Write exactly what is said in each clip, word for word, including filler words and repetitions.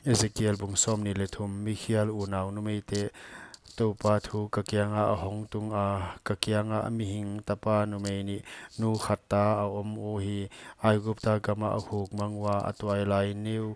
Ezekiel bung sawmnih leh thum. Mikhial unau numeite, Toupa thu ka kianga a hong tunga, ka kianga mihing tapa numei nih, nu khat ta a om uhi. Aigupta gama a huk mang ua, a tuailai neu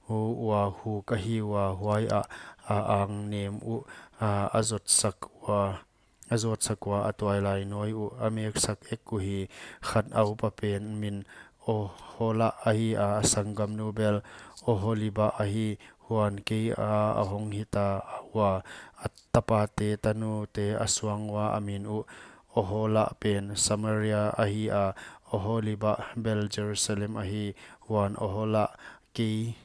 ua huk ahi ua, huaiah a angnem uh a zotsak ua, a zotsak ua, a tuailai nawi uh a meksak ek uhi. Khat a upa pen min Ohola ahi a, a sanggamnu bel Oholiba ahi. Huan kei a a hong hita ua, a tapate tanute a suang ua, a min uh Ohola pen Samaria ahi a, Oholiba bel Jerusalem ahi. Huan Ohola kei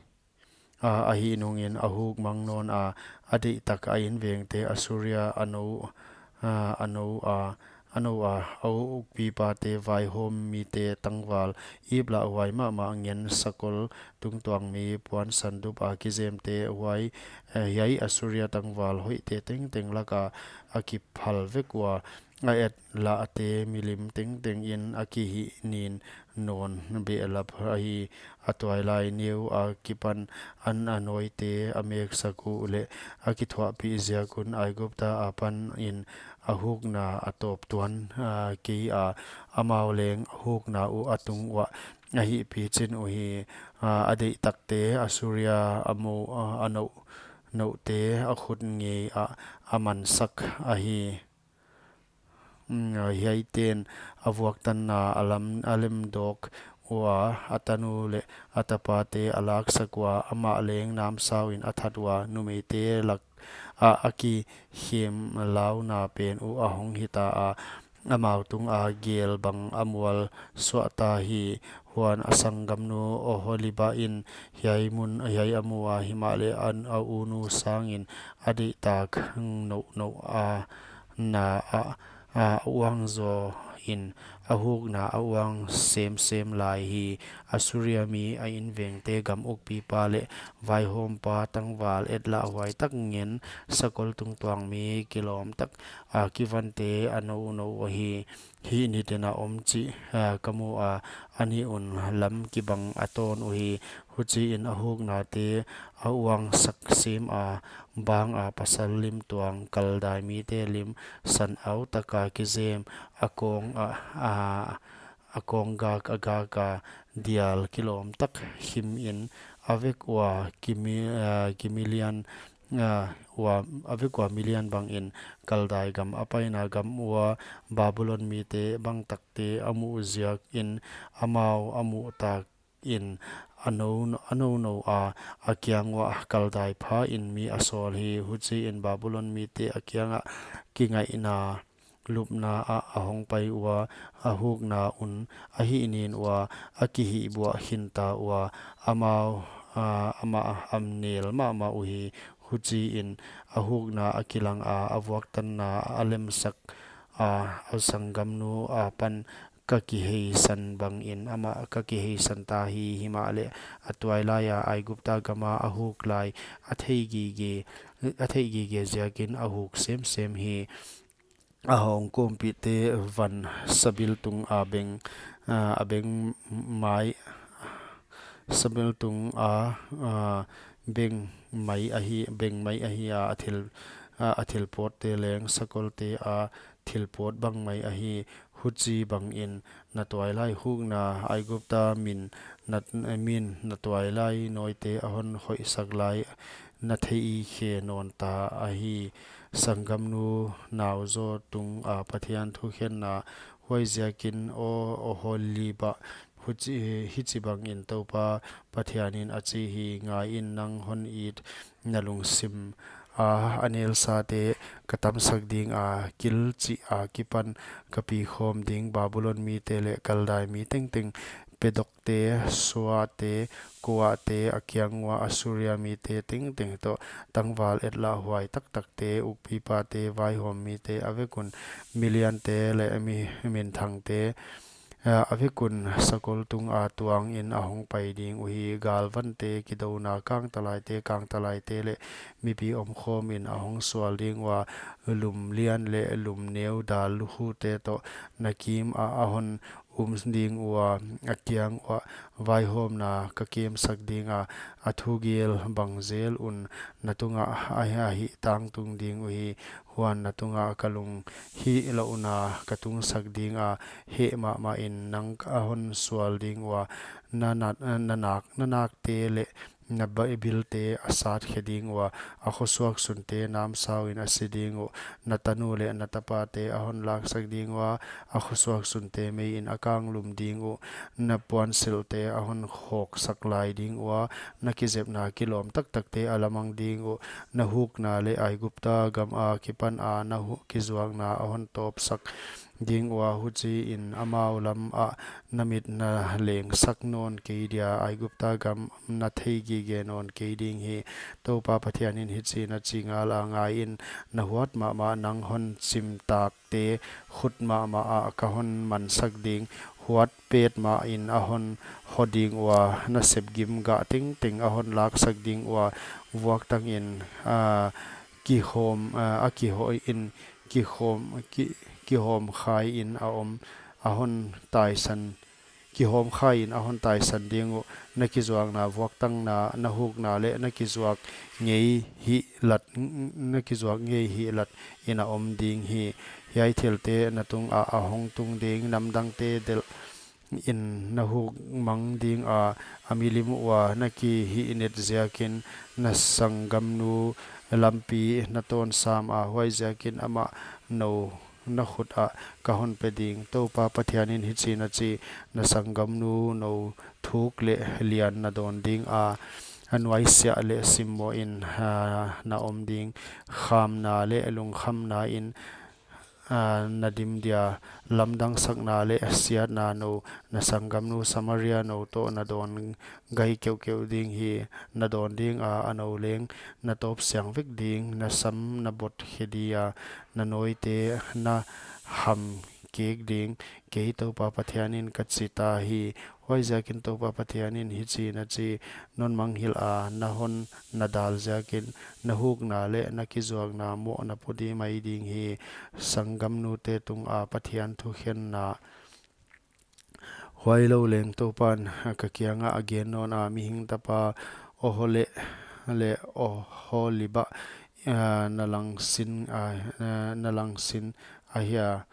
a, ahih nungin a huk mang nawn a, a deihtak a invengte Assuria a nou a, a nou a, a nou a, a ukpipate, vaihawm mite tangval, ip lah huai mahmah ngen, sakol tungtuang mi puan sandup a kizemte, huai, eh, hiai Assuria tangval hoihte tengteng laka a kiphal vek ua, a et lahte milim tengteng in a kihih nin nawn behlap ahi. A tuailai neu a kipan an a nawite a meksak uh leh a kithuahpih ziak un Aigupta apan in a hukna a tawp tuan, a, kei a, amau leng a hukna uh a tung uah a hihpichin uhi. A, a deihtakte Assuria a mou, a, a nou, nouhte a khut ngei ah a mansak ahi. Mm, hiaiten a vuaktanna a lam, a lemdawk ua, a tanu leh a tapate a laksak ua, amah leng namsau in a that ua, numeite lak ah a kikhem launa pen uh a hong hita a, amau tunga gel bang a mual suahta hi. Huan a sanggamnu Oholiba in hiai mun, hiai a mu a, himahleh an a unu sangin a deihtak nouhnouh a na a, a uang zaw in a hukna a uang semsem lai hi. Assuria mi a invengte, gam ukpipa leh vaihawmpa tangval, et lah huai tak ngen, sakol tungtuang mi kilawm tak a kivante a nouhnouh uhi. Hih niten a om chih, a, ka mu a, a nih un lam kibang a tawn uhi. Huchiin a huknate a uangsak sem a, bang a pasal lim tuang, Kaldai mite lim, san au taka kizem, a kawng a, a, a kawng gak a gak a, dial kilawm tak him in, a vek ua kimi-, a, kimilian, a, ua, a vek ua milian bangin Kaldai gam a paina gam ua Babulon mite bang takte a muh ziakin amau a muh tak in a nou, a nouhnouh a, a kiang uah Kaldai pha in mi a sawl hi. Huchiin Babulon mite a kiangah kingaihna lupna ah a hong pai ua, a hukna un a hih nin ua, a kihihbuah khinta ua, amau, a, amah a nel mahmah uhi. Huchiin a hukna a kilang a, a vuaktanna a lemsak a, a sanggamnu apan ka kiheisan bangin amah ka kiheisan ta hi. Himahleh a tuailai a Aigupta gama a huk lai a theigige, a theigige ziakin a huk semsem hi. A hong kawmpihte van sabiltung a beng, a, a beng mai, sabiltung a, a, beng mai ahi, beng mai ahi a, a thil, a, a thil pawtte leng sakolte a thil pawt bang mai ahi. Huchi bangin na tuailai hukna Aigupta min na, min na tuailai nawite a hon hoihsak lai na theikhe nawn ta ahi. Sanggamnu nau zaw tunga Pathian thukhenna. Huaiziakin aw, Oholiba, huchi, hichibangin Toupa Pathianin a chi hi: Ngaiin, nang hon it na lungsim a, a nelsate ka tamsak ding a, kil chih a kipan ka pi khawm ding. Babulon mite leh Kaldai mi tengteng, pedokte, suahte, kuahte, a kiang ua Assuria mite tengteng toh, tangval etlah huai taktakte, ukpipate, vaihawm mite, a vekun miliante leh mi, minthangte, a, a vekun sakol tunga tuangin a hong pai ding uhi. Galvante, kidouna kangtalaite, kangtalaite leh mipi omkhawmin a hong sual ding ua, lumlian leh lumneu dal lukhute toh na kimah a hon tum ding ua, a kiang uah vaihawmna ka kemsak ding a, a thugel bang zel un na tungah a, a hih tangtung ding uhi. Huan na tungah ka lunghihlouhna ka tungsak ding a, heh mahmah in nang a hon sual ding ua, na, na, na nak, na nakte leh na ba-, bilte a sat khe ding ua, a khosuak sunte namsau in a si ding uh, na tanu leh na tapate a hon laksak ding ua, a khosuak sunte mei in a kanglum ding uh, na puansilhte a hon khawksak lai ding ua, na kizepna kilawm taktakte a lamang ding uh, na hukna leh Aigupta gam akipan a na hu-, kizuakna a hon tawpsak ding ua, huchiin amau lam ah na mit na lengsak nawn kei dia, Aigupta gam na thei gige nawn kei ding hi. Toupa Pathian in hichiin a chi ngal a, ngaiin, na huat mahmah nang hon chimtakte khut mahmah ah ka hon mansak ding, huat petmah in a hon ho ding ua, na sepgim gah tengteng a hon laksak ding ua, vuaktang in, a, kihawm, a, a kihawm in, kihawm, ki, kihawm khai in a om, a hon taisan, kihawm khai in a hon taisan ding uh, na kizuakna vuaktangna, na hukna leh na kizuak ngei hihlat, na kizuak ngei hihlat in a om ding hi. Hiai thilte na tungah a hong tung ding, namdangte delh in na huk mang ding a, a milim ua na kihihnet ziakin na sanggamnu lampi na tawn sam a, huaiziakin amah nou na khut ah ka hon pe ding. Toupa Pathian in hichiin a chi, na sanggamnu nou thuk leh lian na dawn ding a, a nuaisiah leh simmoh in, a, na om ding, khamna leh lungkhamna in, a, na dim dia, lamdangsakna leh siatna nou, na sanggamnu Samaria nou toh na dawn gai keuhkeuh ding hi. Na dawn ding a, a nou leng na tawp siang vek ding, na sam na bot khe dia, na nawite na ham kek ding, kei Toupa Pathian in ka chi ta hi. Huaiziakin Toupa Pathian in hichiin a chi, non manghilh a, na hon na dal ziakin, na hukna leh na kizuakna moh na pu di mai ding hi. Sanggamnute tunga Pathian thukhenna. Huailou leng Toupan ka kiangah a gen nawn a, mihing tapa Oho leh, leh Oholiba, a, na langsin, a, a, na langsin ahia,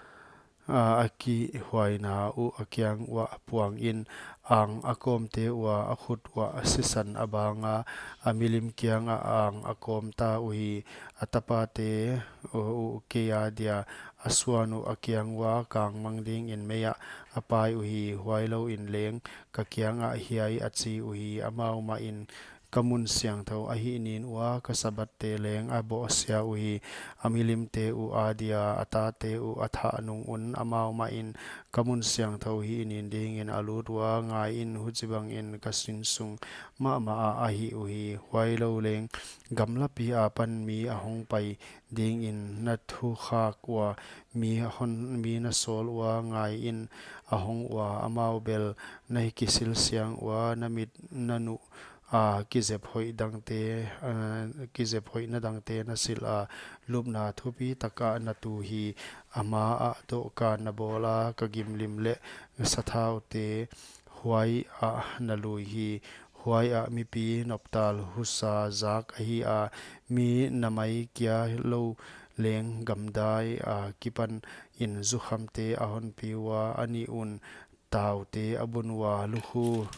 a, a kihuaina uh a kiang uah puang in, ang a kawmte ua a khut uah sisan a bang a, a milim kiangah ang a kawm ta uhi. A tapate uh, uh kei a dia a suan uh a kiang ua kangmang dingin mei ah a pai uhi. Huailou in leng ka kiangah hiai a chi uhi, amau mah in ka mun siangthou ahih nin ua ka Sabbathte leng a bawhsia uhi. A milimte uh a dia a tate uh a thah nung un amau mah in ka mun siangthou hih nin dingin a lut ua, ngaiin, huchibangin ka sinsung mahmah ah a hih uhi. Huailou leng gamlapi apan mi a hong pai dingin na thukhak ua, mi hon, mi na sawl ua, ngaiin, a hong ua, amau bel na hi kisilsiang ua, na mit na nuh a kizep hoih dangte, a, kizep hoihna dangte na silh a, lupna thupi taka na tu hi. A ma ah dohkan na bawl a, ka gimlim leh sathaute huai ah na lui hi. Huai ah mipi noptal husa zak ahi a, mi na mai kia lou leng gamdai akipan in zukhamte a hon pi ua, a nih un taute a bun ua, lukhu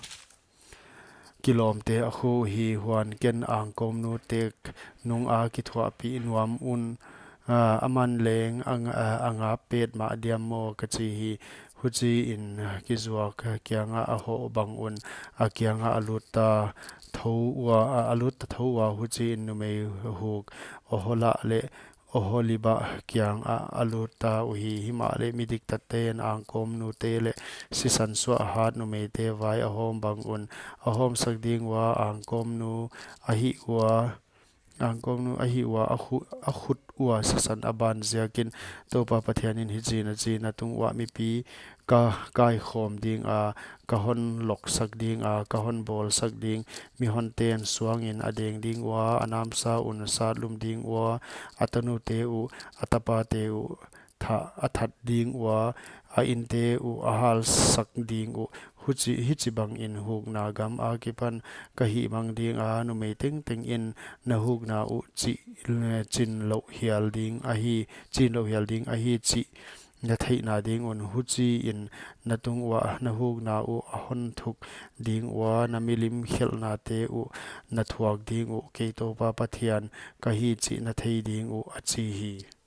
kilawmte a khu hi. Huan ken angkawmnu tek nung a kithuahpih nuam un, a, aman leng a nga-, a, a ngap petmah diam maw ka chi hi. Huchiin, a, kizuak kiangah a hoh bang un a kiangah a lut ta thou ua, a, a lut ta thou ua, huchiin numei huk Ohola leh Oholiba kiangah a lut ta uhi. Himahleh midiktatten angkawmnute leh sisan suah a hat numeite vai a hawm bang un a hawmsak ding ua, angkawmnu a hih ua, angkawmnu a hih ua, a khu-, a khut ua sisan a ban ziakin Toupa Pathian in hichiin a chi, na tung uah mipi ka kaikhawm ding a, ka hon loksak ding a, ka hon bawlsak ding, mihonten suangin a deng ding ua, a namsau un satlum ding ua, a tanute uh, a tapate uh, tha-, a that ding ua, a inte uh a halsak ding uh. Huchi, hichibangin hukna gam akipan ka hihmang dinga, numei tengtengin na hukna uh chih, chin louh hial ding ahi, chin louh hial ding ahi chih na theihna ding un. Huchiin na tung uah na hukna uh a hon thuk ding ua, na milim khelhnate uh na thuak ding uh. Kei Toupa Pathian ka hi chih na thei ding uh, a chi hi.